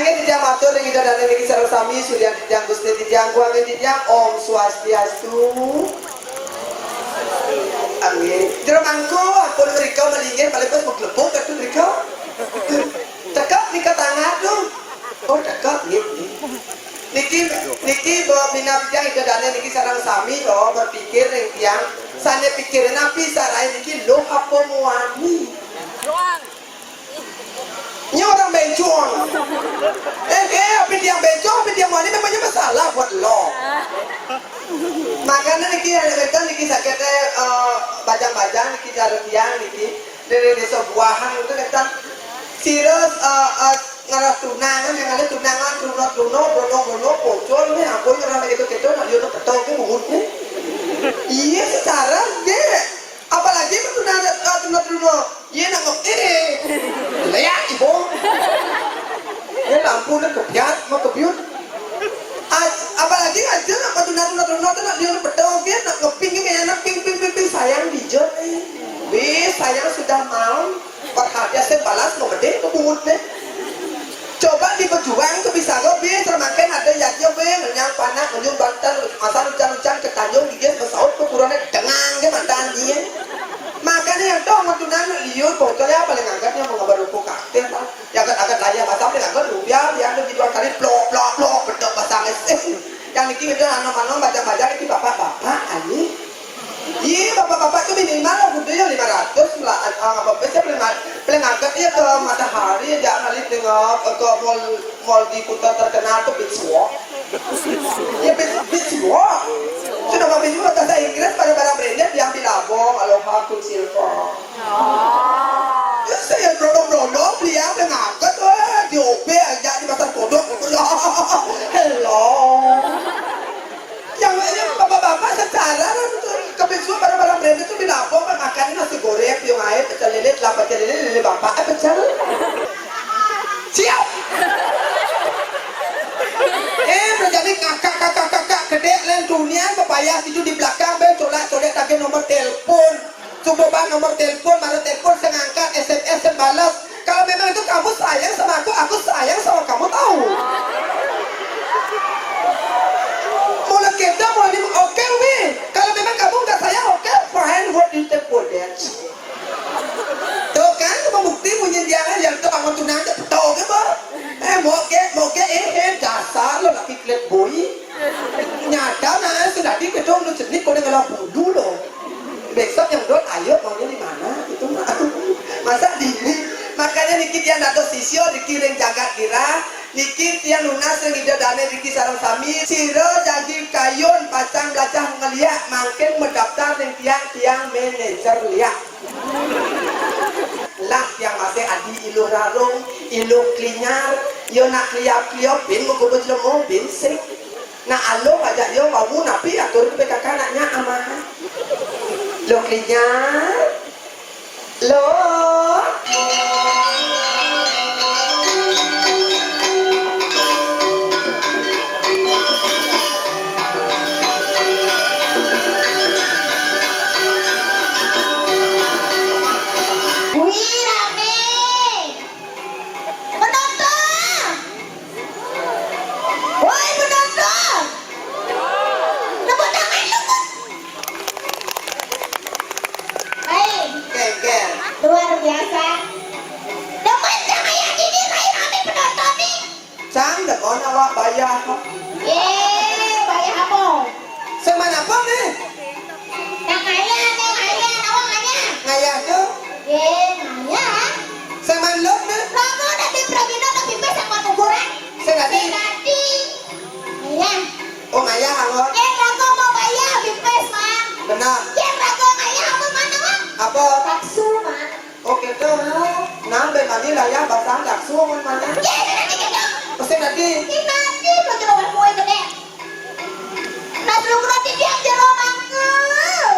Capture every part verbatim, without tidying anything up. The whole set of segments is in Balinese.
Inggih titiang matur ring Ida Dane niki sareng sami, Suryan titiang, Gusti titiang, Kuangen titiang, Om Swastiastu. Amin. Jero mangku, ampun mrika malinggih, paling pas maglebuk kadu mrika. Cekap nika tangah tuh. Oh, cekap nggih, nggih. Niki, niki Mbok Minab titiang, Ida Dane niki sareng sami to berpikir ring tiang. Sane pikire napi sarae niki, luh apa muani? Ini orang bencong. Eh, eh, apa dia bencong, apa dia muani, memangnya masalah buat lo. Makanya niki yang ngeten niki sakit, eh, bajang-bajang niki cara tiang niki dari desa Buahan itu ngeten. Sira, eh, eh, ngarah tunangan, yang ada tunangan, truna-truna, bolong-bolong, pocol nih, ampun, ngarah gitu-gitu, nak liur petol ke muhut nih. Iya, secara deh. Apalagi itu tunangan, eh, truna-truna. Iya, nak ngepir. Leak, ibu. Ya, lampu nih kebiat, mau kebiut. Aj-, apalagi aja nak tunangan, truna-truna tuh nak liur petol ke, nak ngeping, kayak anak ping, ping, ping, ping, sayang dijot, eh. Wih, sayang sudah malam. Perhatian saya balas mau gede ke bungut deh. Coba dipejuang tuh bisa lo, bis, mangkin ada yadnya, be, ngenyang panak, ngenyum banten, masa hujan-hujan ke Tanjung, dia besaut ke kurangnya, dengang dia mantan dia. Makanya yang tahu mau tunangan liur, bocor ya paling angkatnya mau ngabar rumput kakek, Pak. Ya angkat-angkat aja, masa paling angkat rupiah, dia ada dijual kali, plok, plok, plok, bedok pasang es. Yang niki itu anom-anom, baca-baca, itu bapak-bapak, ani. Iya, bapak-bapak tuh minimal lah, gede ya lima ratus lah. Ah, apa, apa sih, paling, paling angkat ya ke Matahari, ya, jangan kali tengok, ke mall, mall di kota terkenal tuh Beach Walk. Ya, Beach, Beach Walk. Sudah mau Beach Walk, bahasa Inggris, pada barang branded, yang Billabong, Aloha, Quiksilver. Ya, saya berondong-berondong, beli apa, ngangkat, wah, di O P aja, di Pasar Kodok. Hello. Yang ini bapak-bapak secara kan tuh, kebisua barang-barang brand itu di dapur kan, makan nasi goreng, piung air, pecel lele, telah pecel lele, lele bapak, eh, pecel. Siap. Eh, menjadi kakak, kakak, kakak, gede, lain dunia, pepayah itu di belakang, be, colak, colek, tagih nomor telepon. Coba bang nomor telepon, mana telepon, saya ngangkat, S M S, saya balas. Kalau memang itu kamu sayang sama aku, aku sayang sama kamu, tahu. Mulai kita, mulai oke, wi. Kalau memang kamu nggak sayang, oke, fine, what do you take for that? Tuh kan, cuma bukti munyi dia kan, yang tuh bangun tunangan, tuh, tahu ke, Bang? Eh, moge, moge, eh, eh, dasar lo laki klet boy. Nyata nah, sudah di gedung lu jenik, kau dengar bulu lo. Besok yang dot, ayo maunya di mana? Itu mah. Masa dini? Makanya niki tiang dados sisya niki ring jagat Girah. Niki tiang nunas ring Ida Dane niki sareng sami. Sira jagi kayun pacang belajar ngeliak, mangkin mendaftar ring tiang, tiang manajer liak. Lah tiang masih adi iluh rarung, iluh klinyar, yo nak kliap-kliop, bin mengkubus lemo, bin sing. Nak aluh ajak yo, kamu napi atur ke P K K nak nyak amahan. Lo klinyar. Lo. Wih, rame. Penonton. Woi, penonton. Tepuk tangan lu, Bun. Baik. Geger. Luar biasa. Demen sama yang ini, saya rame penonton nih. Cang, demen awak bayah. Ye, bayah apa? Sing mana apa nih? Nang ayah, nang ayah, awak ayah. Ngayah tu? Ye, ngayah. Sing mana lu nih? Lama dah di Prabina, tapi pas sama kuburan. Sing tadi? Sing tadi. Iya. Oh, ngayah, awak. Ye, lama mau bayah, bipes, Mang. Benar. Ye, lama ngayah, apa mana, Mang? Apa? Bakso, Mang. Oh, gitu. Nambah lagi lah ya, basah langsung mana? Ya, ya, ya, ya, ya. Pesen lagi. Ini nanti mau coba kue gede. Nah, belum roti dia jero mangkuk.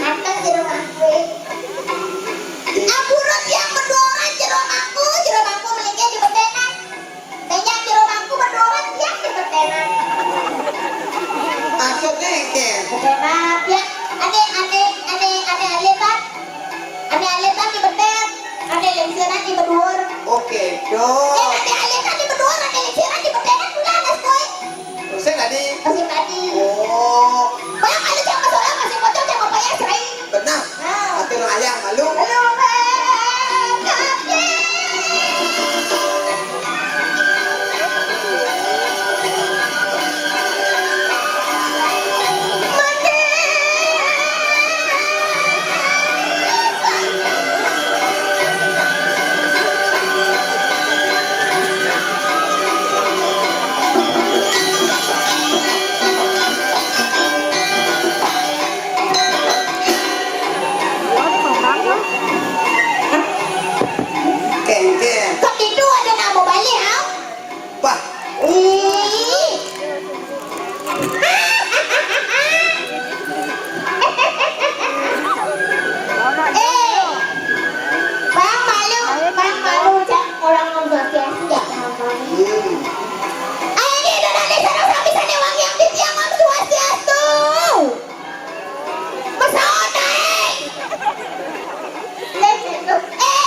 Atas jero mangkuk. Ampura tiang berdua orang jero mangkuk, jero mangkuk menikah di bedengan. Sehingga jero mangkuk berdua orang tiang di bedengan. Maksudnya engke? Bedengan, ya. Ane, ane, ane, ane, ane, Pak. Ane, ane, Pak, di beden. Ada lingsiran di beduur. Oke, dong. Ya, ada alit di beduur, ada lingsiran di bebenan, ulah, Mas Boy. Sing tadi. Sing tadi. Oh. Bang, ada siapa seorang masih pocong sama Pak Yasri? Benar. Nah. Atau ayah malu. Lu, Bang. Kengkeng. Kok itu ada nama balik, ha? Wah. Ih. Eh, Bang malu, Bang malu, Cak, orang Om Swastiastu, Cak, Bang. Hmm. Ayo, ini udah dari sana, sampai sana, Bang, yang di tiang Om Swastiastu. Pesawat naik. Eh,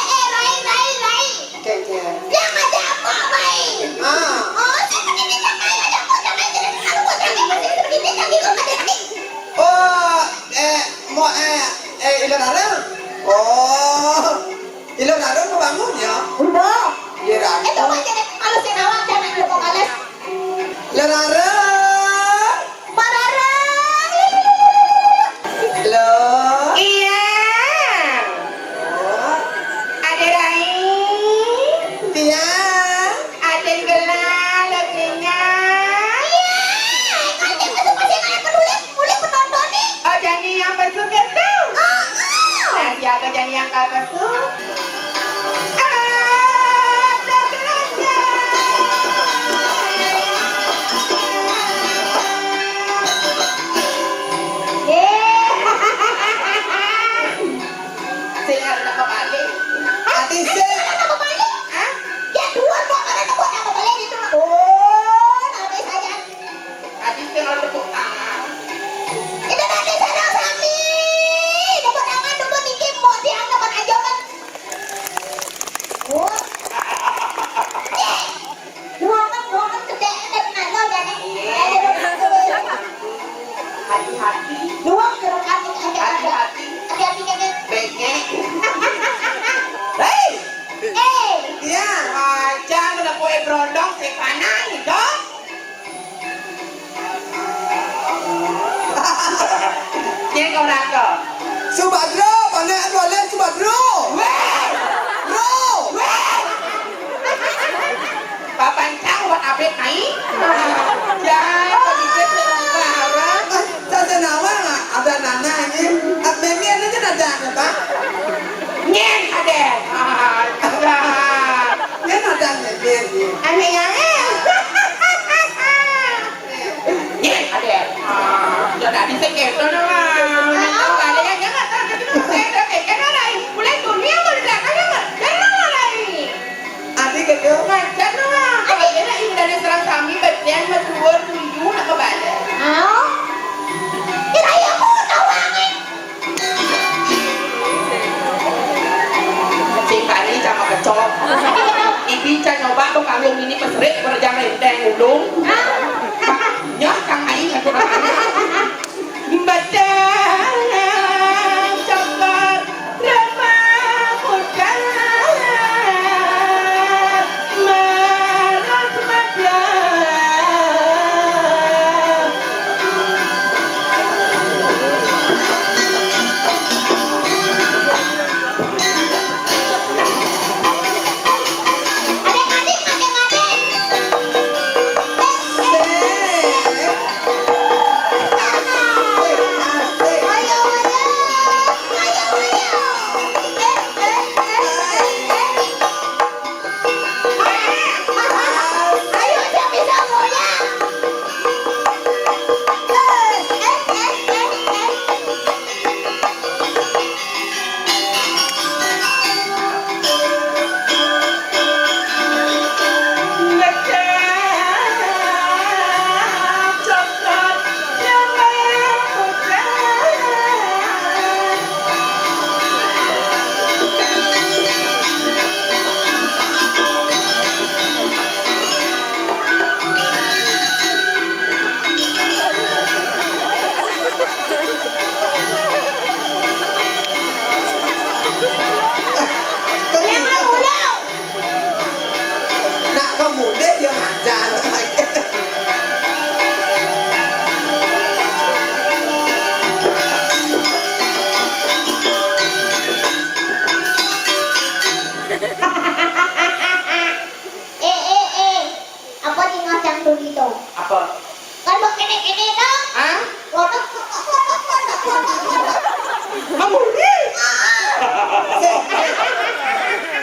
eh, Rai, Rai, Rai. Oke, oke. Yang ada apa, Rai? Ah. Oh, saya begini, jangan, jangan, jangan, jangan, jangan, jangan, jangan, jangan, jangan. Oh, eh, mau, eh, eh, Ila Rara? Oh, Ila Rara mau bangun ya? Udah. Iya, Rara. Itu mah jadi malu si Nawang, jangan lupa balas. Ila Rara. Marara. Halo. Iya. Oh. Ada Rai. Iya. Ada gelar, lebihnya. Iya. Kan dia masuk masih nggak peduli, peduli penonton nih. Oh, jadi yang besuk itu? Oh, oh. Nah, siapa jadi yang nggak besuk? Sing arep napa balik? Ati sing. Arep napa balik? Hah? Ya, dua, dua, arep napa, napa balik itu? Oh, namanya saya. Ati sing arep tepuk tangan. Itu nanti sana sami. Tepuk tangan dulu, niki mau dianggap aja, kan? Oh. Ruangan, ruangan gedhe, gedhe tenan lho, jane. Hati-hati. Ruang jeruk atik aja. Hati-hati. Hati-hati, Kakek. Bengek. Hei! Eh. Iya. Aja ngene kowe brondong sing panas to. Nyek ora to. Subadra, panek anu oleh Subadra. Weh. Bro. Weh. Papan cang buat abet naik. Ya, sedikit barang. Sasa nawang ada nana ini. Memi ada kan ada apa? Nyen ada. Ah, ada. Nyen ada nyen ini. Aneh ya. Nyen ada. Ah, ya tadi saya kepo nama. Nyen tahu kali ya, ya nggak tahu. Jadi saya udah kepo, kan ada. Mulai dunia mau di belakangnya nggak? Jangan mulai. Adi gedhe. Macet lah. Kalau dia nak indah serang kami, bagian berdua tujuh nak kebalik. Hah? Kira ya aku tahu angin. Cing tadi sama kecok. Ibi ca nyoba tuh kalung ini pesrik berjam renteng ulung. Hah? Nyah kang aing atuh. Batang cokor remah muda marah mada. Adik-adik, adik-adik.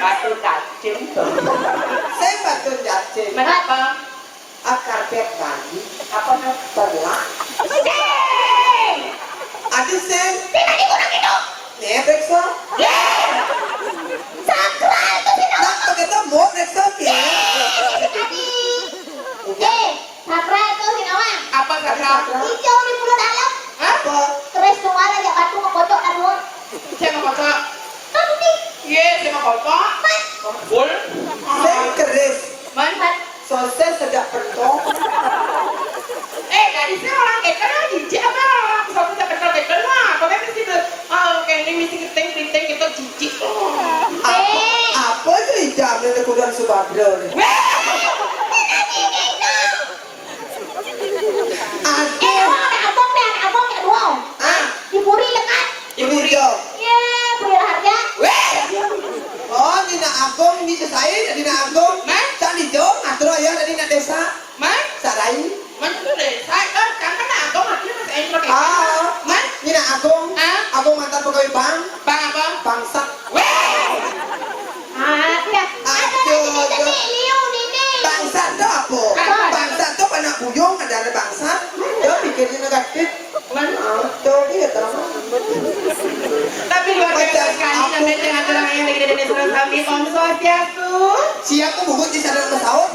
Batu cacing to. Sing batu cacing. Kenapa? Akar pet lagi. Apa to? Telak. Adi sing. Sing tadi kurang itu. Nih, periksa. Sakral to sing. Nah, begitu mau periksa, ya. Tadi. Udah. Eh, sakral to sing nawang. Apa sakral? Hijau di mulut dalam. Hah? Apa? Terus keluar aja batu ngekocok kan, Bun. Sing ngekocok. Kan ini. Iya, sing ngekocok. Bul. Sing keris. Man. Sosis sejak pentol. Eh, dari sini orang keker lagi. Siapa orang sosis sejak pentol keker mah? Pokoknya mesti tuh, oh, kayak ini mesti keriting-keriting gitu, jijik. Apa, apa sih jamnya di kuburan Subadra nih? Weh! Aduh. Eh, abang, abang, abang, abang, abang, abang. Ah. Di Puri dekat. Di Puri. Iya, Puri Raharja. Weh. Oh, Nina Agung, ini saya Nina Agung. Mas? Cak Nijo, ngatur ayah dari Nina Desa. Man? Sarai. Man itu desa kan, kan kan abang artinya masih aing pakai. Ah, man? Nina Agung. Ah? Agung mantan pegawai bank. Bank apa? Bangsat. Weh! Ah, ya. Aduh, aduh, aduh, aduh. Liu, Nini. Bangsat tuh apa? Apa? Bangsat tuh anak buyung, ada, ada bangsat. Dia pikirnya negatif. Man? Ah, tuh dia tahu. Tapi luar biasa sekali, namanya dengan orang yang lagi dari Sarasami, Om Swastiastu. Siapa bubut di sana pesawat?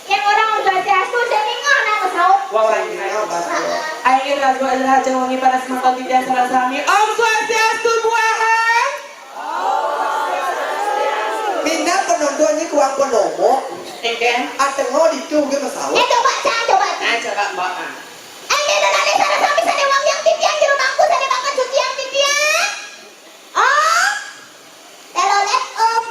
Yang orang Om Swastiastu, saya dengar nama pesawat. Wah, wah, wah. Air lagu adalah Jeng Wangi Panas Mata Tidak Sarasami. Om Swastiastu, buahan. Minda penontonnya kurang penomo. Oke. Atengol itu ge pesawat. Eh, coba, Cang, coba, Cang. Ah, coba, Mbak. Ah. Eh, dia udah tadi Sarasami, saya wang yang titian, jero mangku, saya makan cucian titian. Oh, telolet, Om.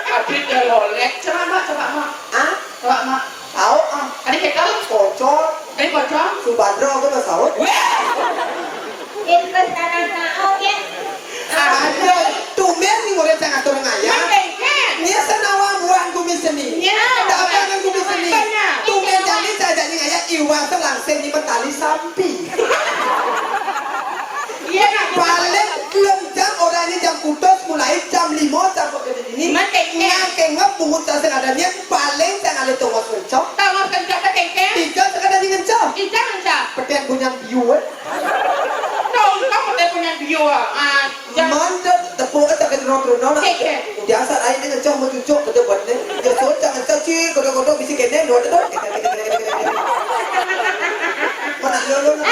Abi telolet. Coba, Mak, coba, Mak. Ah? Coba, Mak. Tahu, ah. Tadi kita pocong. Tadi pocong. Subadra aku udah sahur. Weh! Investasi naon, ya? Aduh, tumben nih murid saya ngatur ngayah. Mending, kan? Nya sanawa buah gumi seni. Ya. Dapat gumi seni. Benar. Tumben jadi saya jadi ngayah iwasa langsung di petali sampi. Iya, nah, paling lencang orangnya jam putus mulai jam lima sampai ke sini. Mati. Ngangkeng ngep bungut tasik adanya paling tengah le tongos kencok. Tongos kencok ke tengkeng. Tiga sekadar di ngencok. Tiga ngencok. Petian bunyan biu, eh. Tongkok petian bunyan biu, ah. Mantap, tepuk aja ke turun-turun, nah. Oke, oke. Udah asal aja ngencok mau cucuk ke depan nih. Ya, so, jangan caci, kodok-kodok bisi kene, dua, dua. Mana lo, lo, lo, lo.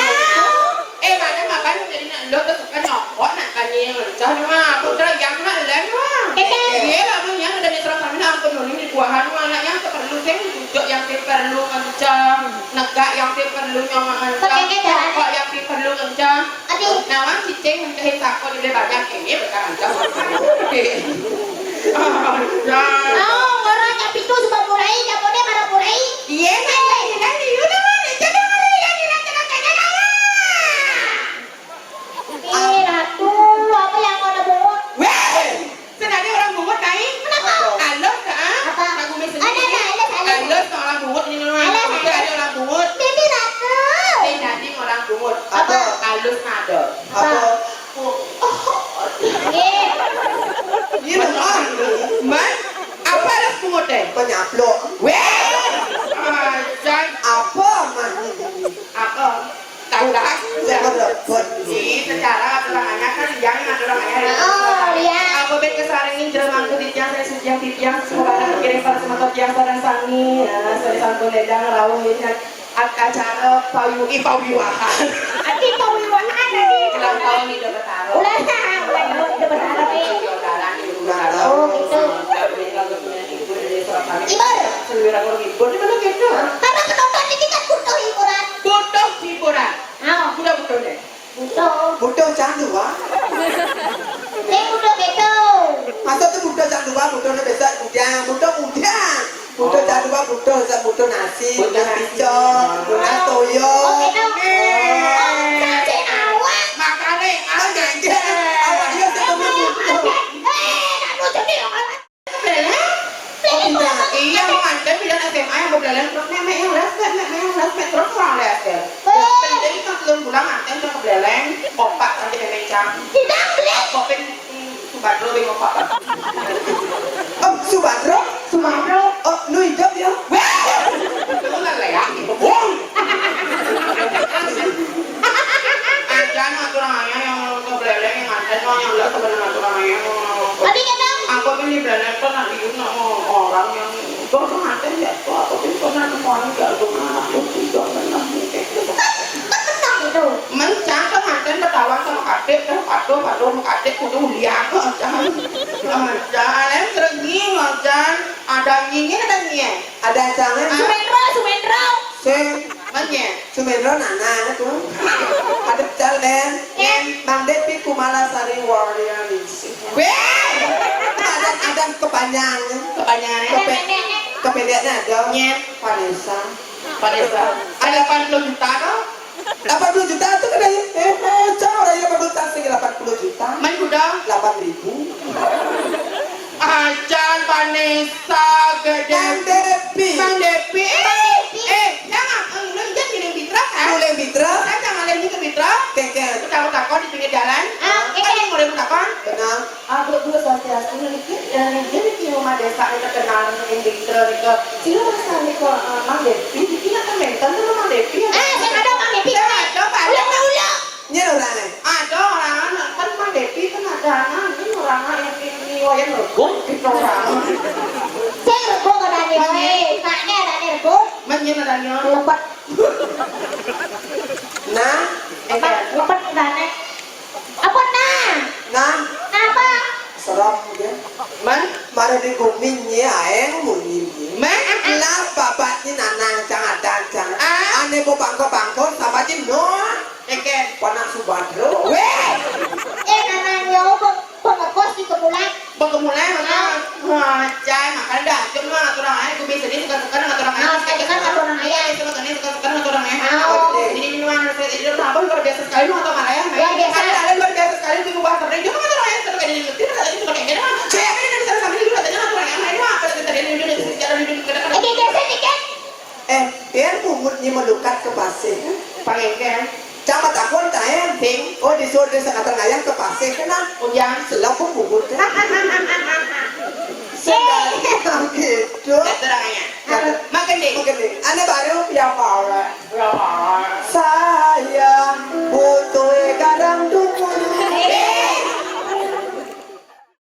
Eh, mana makan jadi nak lo terus kan nyokok nak kan yang lencah mah. Aku terus yang nak len mah. Iya lah, mah yang ada di terus kami nak aku nulis di buahan mah, nak yang perlu sih cucuk, yang sih perlu ngencah, negak yang sih perlu nyongok ngencah, nyokok yang sih perlu ngencah. Aduh. Nawang cicing mencahin sako di banyak ini bukan aja. Oke. Ah, ya. Oh, orang yang itu suka murai, yang mana marah murai. Iya, kan, kan, kan, di lu tuh, mana? Jangan murai, kan, di rancangan kayaknya kalah. Eh, Ratu, apa yang kau buat? Weh! Senadi orang bungut, Kai. Kenapa? Alus, ah. Apa? Lagu Miss Seni. Ada, ada, ada, ada. Alus, orang bungut, ini orang bungut. Ada, ada. Ada orang bungut. Bibi Ratu. Senadi orang bungut. Apa? Alus nada. Apa? Oh, oh. Iya. Iya, Man, Man, apa alus bungut, deh? Penyaplok. Weh! Ajan. Apa, Man? Apa? Tahu dah? Saya berebut. Ih, secara aturannya kan yang aturannya. Oh, iya. Apa baik kesaringin jelema ku titiang, saya suciang titiang, semoga kirim para semoga tiang pada sami, ya, saya sampun ledang, rawuh, ya, acara payu-, ih, pawiwahan. Ati pawiwahan, ati. Ulang tahun Ida Betara. Ulang tahun Ida Betara, eh. Ulang tahun. Oh, gitu. Ibar. Selera orang ibu, di mana gitu? Karena penonton ini kan butuh hiburan. Butuh hiburan. Ah. Udah butuh deh. Butuh. Butuh candu, Wak. Saya butuh gitu. Masa tuh butuh candu, Wak? Butuhnya besok, udah. Butuh, udah. Butuh candu, Wak. Butuh, butuh nasi, butuh nasi. Butuh pizza, butuh toyo. Oh, gitu. Eh. Oh, caci awak. Makanya, ah, jangan. Awak dia sih butuh. Eh, nak butuh nih, orang. Kebeleng? Oh, pindah. Iya, mau nganten pindah S M A yang kebeleng terus, "Mek, mek, yang les, mek, mek, mek, yang les, mek." Terus orang les, ya. Penting kan belum pulang nganten ke kebeleng, opak nanti nenek cang. Tidak, beleng. Kopin. Padro di ngopak. Om Subadro? Subadro. Oh, nu idup ya? Weh! Itu kan leak, itu bung. Aja no aturan ayah yang mau ke Beleleng yang ada no yang enggak sebenarnya aturan ayah mau. Tapi kan, Om. Aku pilih Beleleng kan nanti juga mau orang yang itu pengantin ya tuh aku pilih pernah temuan gak tuh anak tuh juga pernah mungkin. Kan pernah gitu. Mencang pengantin ketahuan sama kadek kan patuh patuh sama kadek kudu ulian kok aja. Aja, lem terus nying aja. Ada nyingnya ada nyingnya. Ada acangan. Sumendro, Sumendro. Sing. Manye. Sumendro nana tuh. Ada calen. Ya. Bang Depi Kumala Sari Warrior Ningsih. Weh. Ada ada kepanjangan. Kepanjangan. Kepe- Kependeknya ada. Nya. Vanessa. Vanessa. Ada delapan puluh juta no? Delapan puluh juta tuh kan ya. Eh, eh, cang orang yang delapan puluh juta sih delapan puluh juta. Main kuda. Delapan ribu. Acan Vanessa gede. Bang Depi. Bang Depi. Eh, eh, jangan. Eh, lu jangan ngiling bitra kan? Ngiling bitra. Kan jangan lagi ke bitra. Kengkeng. Aku takut takut di pinggir jalan. Ah, kan yang mulai takut. Benar. Aduh, dulu swastiastu niki, eh, niki niki rumah desa niki terkenal niki Bitra niki. Sila masa niki, eh, Mang Depi, niki nak kan benten tuh Mang Depi. Eh, saya ada Mang Depi. Saya ada, Pak. Ulang, ulang. Ini orang. Ada orang, kan Mang Depi kan ada anak, ini orang yang ini wayan rebut gitu orang. Saya rebut ada nih, oi. Kaknya ada nih rebut. Menyen ada nih. Lepet. Nah, lepet, lepet ada nih. Apa nah? Nah, apa? Serem ya. Man? Mari di bumi nyi aeng munyi nyi. Man? Lah babat nyi nanang cang adan cang. Ah? Ane bo bangko bangko sama ji no. Eken. Panak subadro. Weh. Eh nanang yo pe- pengekos di kemulan. Bang kemulai maka. Ah. Wah, cai makan dah. Cuma atur orang air kubi sedih suka suka dengan atur orang air. Ah, suka suka dengan atur orang air. Iya, suka suka dengan atur orang air. Ah. Jadi minuman saya jadi apa luar biasa sekali lu atau marah ya? Luar biasa. Ada ada luar biasa sekali di rumah kerja. Cuma atur orang air suka jadi ngerti rasa itu pakai gini. Saya ini dari sana sampai dulu katanya atur orang air. Nah, apa kita tadi ini dari sejarah di dunia kita. Oke, geser dikit. Eh, biar bungut ni melukat ke pasir. Pakai kan? Cang matakon taen. Sing. Oh, disuruh dia sekatan ayam ke pasir kena. Ujang. Selok pun bungut kan. Sedang gitu. Keterangannya. Makan deh. Makan deh. Ane baru ya bawa. Ya bawa.